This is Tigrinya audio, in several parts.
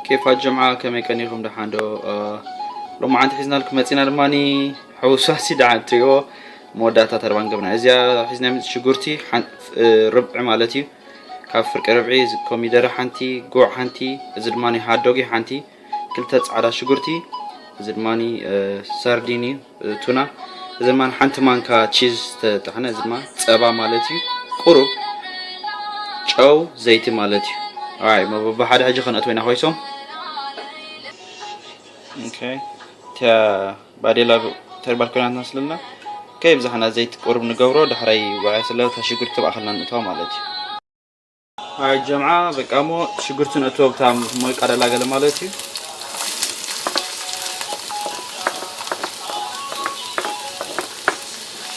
ኬፋት ጀምዓ፣ ከመይ ቀኒኹም? ደሓን ዶ? ሎማዓንቲ ሒዝናልኩም መፂና ድማ ሕውሳሲ ደሓን ትሪእዎ መወዳእታ ተርባን ገብና። እዚኣ ሒዝና ሽጉርቲ፣ ርብዒ ማለት እዩ፣ ካብ ፍርቂ ርብዒ፣ ኮሚደረ ሓንቲ፣ ጉዕ ሓንቲ፣ እዚ ድማ ሃዶጊ ሓንቲ፣ ክልተ ፃዕዳ ሽጉርቲ፣ እዚ ድማ ሰርዲን እዩ፣ ቱና፣ እዚ ድማ ሓንቲ ማንካ ቺዝ ዝተጠሕነ፣ እዚ ድማ ፀባ ማለት እዩ፣ ቁሩብ ጨው፣ ዘይቲ ማለት እዩ። ኣይ ብሓደ ሕጂ ከነእትዎ ኢና ኮይሶም። ኦኬ፣ እታ ባዴላ ተርባል ኮይና ትመስለና። ከይብዛሕና ዘይቲ ቁሩብ ንገብሮ፣ ዳሕራይ ውዕያ ስለ እታ ሽጉርቲ ብኣኸልና ንእትዋ ማለት እዩ። ኣይ ጀምዓ፣ በቃ እሞ ሽጉርቲ ንእትዎ ብታ ሞይቃ ደላ ገለ ማለት እዩ።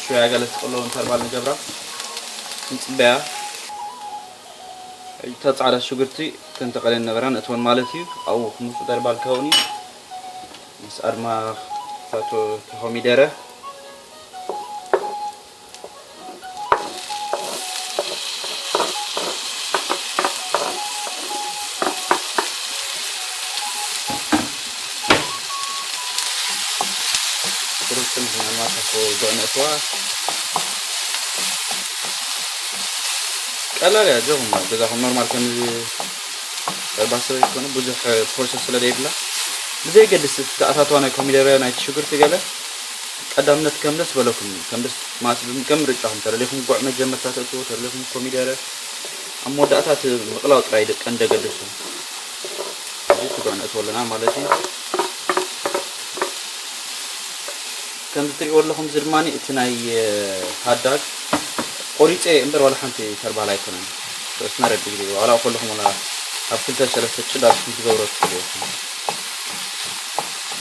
ሽያ ገለ ትቅለውን ተርባል ንገብራ፣ ንጽበያ። እታ ጻዕዳ ሽጉርቲ ተንተቀለን ነበራ ንእትወን ማለት እዩ። ኣብኡ ክምሱ ተርባል ከውን እዩ። ምስ ኣድማ ታቶ ኮሚደረ ቁርጥን ዝመማታ ኮ ጎዕነ እትዋ ቀላል እያ። ጆኹም ኣብ ገዛኹም ኖርማል ከም ባሰበ ይኮነ ብዙሕ ፕሮሰስ ስለ ዘይብላ ብዘይገድስ እቲ ኣታትዋ ናይ ኮሚደረ ናይ ሽጉርቲ ገለ ቀዳምነት ከም ደስ በለኩም ከም ደስ ማስ ከም ምርጫኹም ተደሊኹም ጉዕ መጀመርታ ተእትዎ ተደሊኹም ኮሚደረ ኣብ መወዳእታ እቲ ምቕላው ጥራይ ደቀ እንደገድሱ እዚ ትጉዕ ነእትዎ ኣለና ማለት እዩ። ከምዚ ትሪእዎ ኣለኹም እዚ ድማ እቲ ናይ ሃዳግ ቆሪፀ እምበር ዋላ ሓንቲ ተርባል ኣይኮነን። ተወስነ ረቢ ግዜ ዋላ ከለኹም ዋላ ኣብ ክልተ ሰለስተ ጭድ ኣብኩም ትገብሮ ትኽእሉ ኢኹም።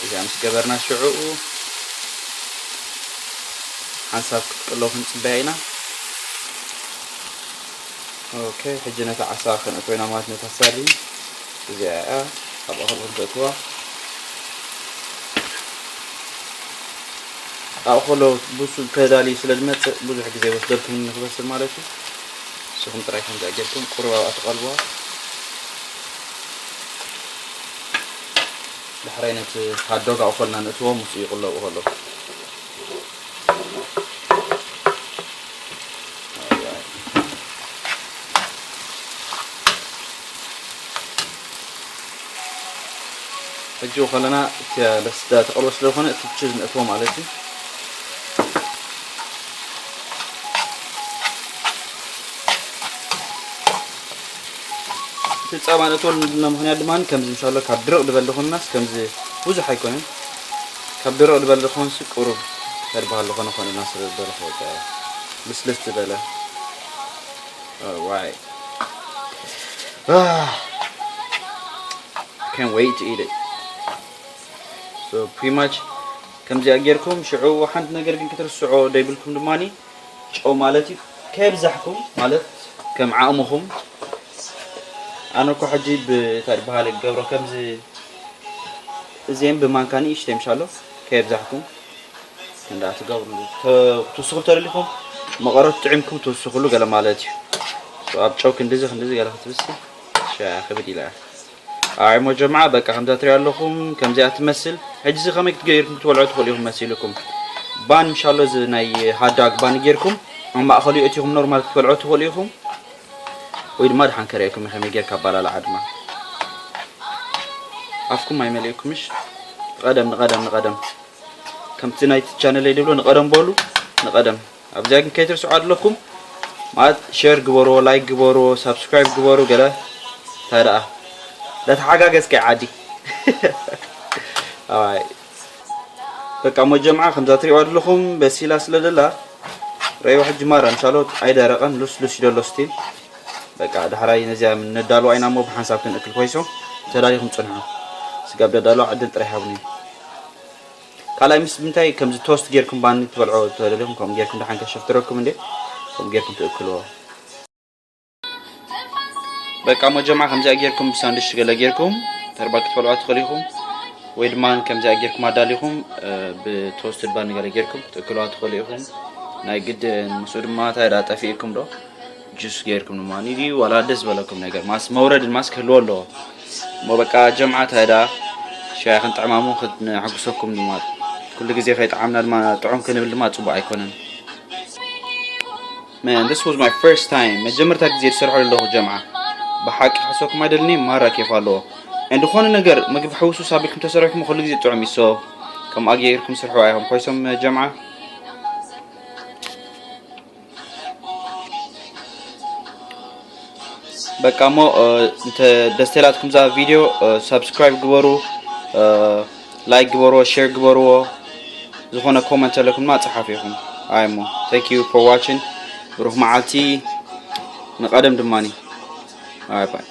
እዚኣ ምስ ገበርና ሽዕኡ ሓንሳብ ክትቅሎ ክንፅበያ ኢና። ኦኬ፣ ሕጂ ነታ ዓሳ ከነእትወ ኢና ማለት ነታ ሳርዲን እዚኣ እያ። ኣብ ኣኽሊ ክንተእትዋ ኣእኸሎ ብሱል ተዳልዩ ስለ ዝመፅእ ብዙሕ ግዜ ወስደልኩም ንክበስል ማለት እዩ። ንስኹም ጥራይ ከምዚኣ ጌርኩም ቁሩብ ኣብኣ ትቐልዋ። ዳሕራይ ነቲ ሃዶግ ኣእኸልና ንእትዎ ምስኡ ይቕለቡ ከሎ ሕጂ ከለና እቲ ለስዳ ተቐልቦ ስለ ዝኾነ እቲ ችዝ ንእትዎ ማለት እዩ። እቲ ጸባ ንእትወሉ ንድና ምኽንያት ድማ ከምዚ ምሻሎ ካብ ድርቕ ዝበል ዝኾንናስ ከምዚ ብዙሕ ኣይኮነን። ካብ ድርቕ ዝበል ዝኾንስ ቁሩብ ከድበሃል ዝኾነ ኮነ ናስለ ዝበለ ልስልስ ዝበለ ዋይ Can't wait to eat it. So pretty much ከምዚኣ ጌርኩም ሽዑ ሓንቲ ነገር ግን ክትርስዖ ደይብልኩም ድማ ጨው ማለት እዩ ከየብዛሕኩም ማለት ከም ዓቕምኹም ኣነ እኮ ሕጂ ብታይ ዝበሃል ገብሮ ከምዚ እዚም ብማንካ ንእሽተይ ምሻሎ ከየብዛሕኩም እንዳ ትገብሩ ትውስኹ ተደሊኹም መቐረት ጥዒምኩም ትውስኹሉ ገለ ማለት እዩ። ኣብ ጨው ክንድዚ ክንድዚ ገለ ክትብሲ ሻ ክብድ ኢላ ኣይ ሞ ጀምዓ በቃ ከምዛ ትሪኦ ኣለኹም ከምዚኣ ትመስል። ሕጂ እዚ ከመይ ክትገይርኩም ክትበልዖ ትኽእሉ ኢኹም መሲልኩም። ባን ምሻሎ እዚ ናይ ሃዳግ ባን ጌርኩም ኣብ ማእኸሉ የእቲኹም ኖርማል ክትበልዖ ትኽእሉ ኢኹም። ወይ ድማ ድሓን ከርእየኩም ከመይ ጌርካ ኣባላልዓ ድማ ኣፍኩም ኣይመልእኩምሽ። ንቐደም ንቐደም ንቐደም ከምቲ ናይቲ ቻነለይ ድብሎ ንቐደም በሉ ንቐደም ኣብዚኣ ግን ከይትርስዑ ኣለኩም ማለት ሸር ግበርዎ ላይክ ግበርዎ ሳብስክራይብ ግበሩ ገለ እንታይ ደኣ ለተሓጋገዝከ ዓዲ ኣይ በቃ ሞ ጀምዓ ከምዛ ትሪእዋ ኣለኹም በሲላ ስለ ደላ ረእይዋ ሕጂ ማራ ምሻሎት ኣይደረቐን ሉስ ሉስ ይደሎ ስቲል በቃ ዳሕራይ ነዚኣ ነዳልዋ ኢና እሞ ብሓንሳብ ክንእክል ኮይሶ ተዳሊኹም ፅንሑ ስጋብ ደዳልዋ ዕድል ጥራይ ሃብኒ ካልኣይ ምስ ምንታይ ከምዚ ቶስት ጌርኩም ባኒ ትበልዖ ተደሊኹም ከምኡ ጌርኩም ደሓን ከሸፍትረኩም እንዴ ከምኡ ጌርኩም ትእክልዎ በቃ ሞ ጀምዓ ከምዚኣ ጌርኩም ብሳንድሽ ገለ ጌርኩም ተርባ ክትበልዖ ትኽእሉ ኢኹም ወይ ድማ ከምዚኣ ጌርኩም ኣዳሊኹም ብቶስትድ ባኒ ገለ ጌርኩም ክትእክልዋ ትኽእሉ ኢኹም ናይ ግድን ምስኡ ድማ እንታይ ዳ ጠፊእኩም ዶ ጁስ ጌርኩም ድማ ንዲ ዋላ ደስ ዝበለኩም ነገር ማስ መውረድን ማስ ክህልዎ ኣለዎ እሞ በቃ ጀምዓ፣ እንታይ ደኣ ሻሂ ክንጥዕማሙ፣ ክነሐጉሰኩም ድማ። ኩሉ ግዜ ከይጠዓምና ድማ ጥዑም ክንብል ድማ ጽቡቕ ኣይኮነን። Man, this was my first time. መጀመርታ ግዜ ዝሰርሖ ኣለኹ ጀምዓ። ብሓቂ ክሕሰኩም ኣይደልኒ፣ ማራ ኬፍ ኣለዎ። And ዝኾነ ነገር ምግቢ ሕውስውስ ኣቢልኩም ተሰሪሕኩም ኩሉ ግዜ ጥዑም እዩ። So ከምኣ ገይርኩም ስርሑ ኣይኹም ኮይሶም ጀምዓ። በቃ እሞ እንተ ደስ ተላትኩም እዛ ቪድዮ፣ ሳብስክራይብ ግበሩ፣ ላይክ ግበርዎ፣ ሼር ግበርዎ። ዝኾነ ኮመንት ኣለኩም ድማ ጸሓፉ ኢኹም። ኣይ እሞ thank you for watching። ብሩኽ መዓልቲ፣ ንቐደም ድማኒ። ኣይ ባይ።